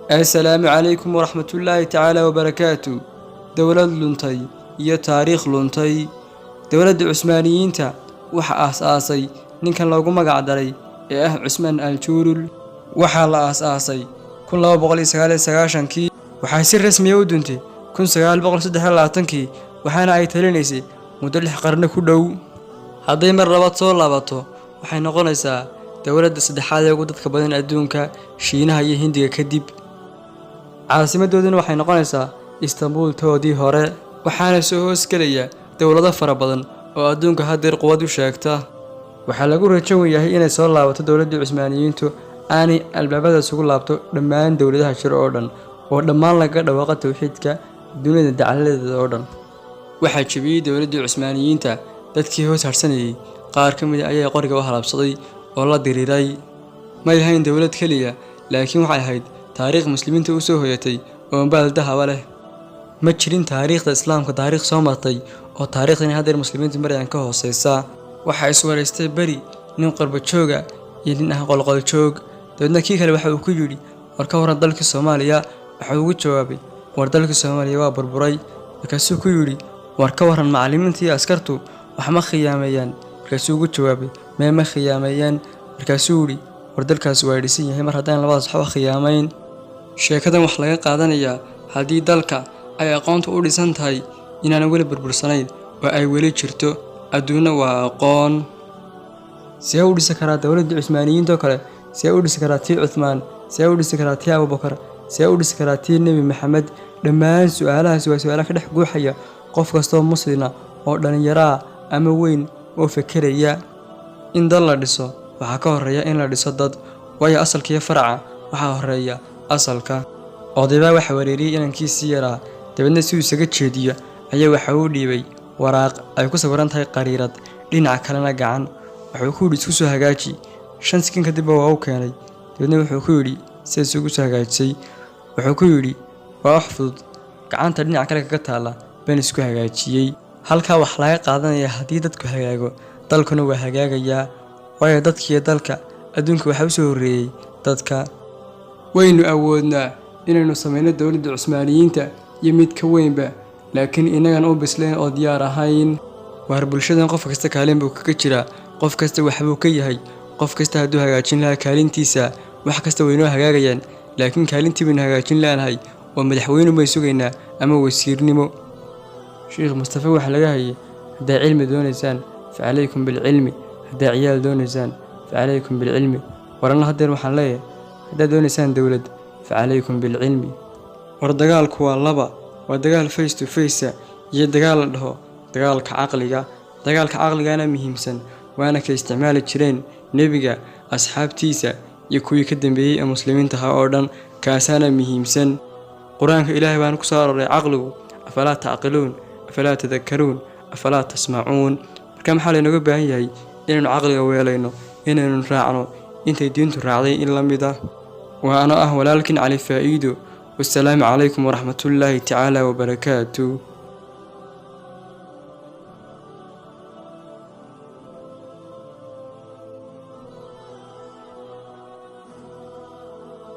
Assalaamu calaykum waraxmatullaahi tacaala wabarakaatu. Dowlad luntay iyo taariikh luntay. Dowladda Cusmaaniyiinta waxa aas-aasay ninkan loogu magac daray ee ah Cusmaan Al-Juurul. Waxaa la aas-aasay 1299-kii. Waxay si rasmiya u duntay 1923-kii, waxaana ay talinaysay muddo 6 qarni ku dhow. Hadday mar labaad soo laabato, waxay noqonaysaa dowladda saddexaad ee ugu dadka badan adduunka, Shiinaha iyo Hindiga kadib. Caasimadooduna waxay noqonaysaa Istanbul toodii hore, waxaana soo hoosgelaya dowlado fara badan oo adduunka haddeer quwad u sheegta. Waxaa lagu rajo yahay inay soo laabato dowladdii Cusmaaniyiintu, aanay albaabada isugu laabto dhammaan dowladaha jira oo dhan, oo dhammaan lagaga dhawaaqa tawxiidka dunida dacaladeeda oo dhan. Waxaa jebiyey dowladdii Cusmaaniyiinta dadkii hoos harsanayay qaar ka mid a ayaa qoriga u halabsaday oo la diriiray. May ahayn dowlad keliya, laakiin waxay ahayd taariikh muslimiinta u soo hoyatay oo baal dahaba leh. Ma jirin taariikhda Islaamka taariikh soo martay oo taariikhdan haddeer muslimiintu marayaan ka hooseysa. Waxaa iswaraystay beri nin qorbajooga iyo nin ah qolqoljoog. Dabeedna kii kale waxa uu ku yidhi: "War, ka waran dalkii Soomaaliya?" Waxa uu ugu jawaabay: "War, dalkii Soomaaliya waa burburay." Markaasuu ku yidhi: "War, ka waran macallimiinta iyo askartu, wax ma khiyaameeyaan?" Markaasuu ugu jawaabay: "Mee, ma khiyaameeyaan." Markaasuu yidhi: "War, dalkaasi waa dhisan yahay mar haddaan labadaas waxba khiyaamayn." Sheekadan wax laga qaadanayaa, haddii dalka ay aqoontu u dhisan tahay, inaan weli burbursanayn oo ay weli jirto. Adduunna waa aqoon. See u dhisi karaa dowladda Cusmaaniyiinta oo kale? See u dhisi karaa tii Cuthmaan? See u dhisi karaa tii Abubakar? See u dhisi karaa tii Nebi Maxamed? Dhammaan su-aalahaasi waa su-aalaha ka dhex guuxaya qof kastoo muslina oo dhallinyaro ah ama weyn oo fekeraya. In dal la dhiso waxaa ka horreeya in la dhiso dad, waayo asalkiiyo faraca waxaa horreeya asalka. Odaybaa waxa wareeriyey inankiisii yaraa. Dabeedna si uu isaga jeediyo ayaa waxa uu dhiibay waraaq ay ku sawiran tahay qariirad, dhinaca kalena gacan. Wuxuu ku yidhi: "Isku soo hagaaji." 5 sikin kadibba waa u keenay. Dabeedna wuxuu ku yidhi: "Sidaad isugu soo hagaajisay?" Wuxuu ku yidhi: "Waa wax fudud, gacanta dhinaca kale kaga taalla baan isku hagaajiyey." Halkaa wax laga qaadanaya, haddii dadku hagaago, dalkuna waa hagaagayaa, waayo dadkiiyo dalka adduunka waxaa u soo horreeyey dadka. Waynu awoodnaa inaynu samayno dowladda Cusmaaniyiinta iyo mid ka weynba, laakiin inagan u bislayn oo diyaar ahayn. Waar, bulshadan qof kasta kaalin buu kaga jiraa, qof kasta waxbuu ka yahay. Qof kasta hadduu hagaajin lahaa kaalintiisa, wax kasta waynoo hagaagayaan, laakiin kaalintii baynu hagaajin laanahay oo madaxweynu bay sugaynaa ama wasiirnimo. Sheekh Mustafe waxaa laga hayay: "Haddaa cilmi doonaysaan, fa calaykum bilcilmi. Haddaa ciyaal doonaysaan, fa calaykum bilcilmi." Waranna haddeer waxaan leeyahay: haddaad doonaysaan dowlad, fa calaykum bilcilmi. War, dagaalku waa laba: waa dagaal face to face iyo dagaal la dhaho dagaalka caqliga. Dagaalka caqligana muhiimsan, waana ka isticmaali jireen nebiga, asxaabtiisa iyo kuwii ka dambeeyey ee muslimiinta ahaa oo dhan. Kaasaana muhiimsan. Qur-aanka Ilaahay baana ku soo aroray caqligu: "Afalaa tacqiluun, afalaa tadakaruun, afalaa tasmacuun?" Marka maxaa laynooga baahan yahay? Inaynu caqliga weelayno, inaynu raacno intay diintu raacday in la mid ah. Waa anoo ah walaalkiin Cali Faa'iido. Wassalaamu calaykum waraxmatullaahi tacaala wabarakaatu.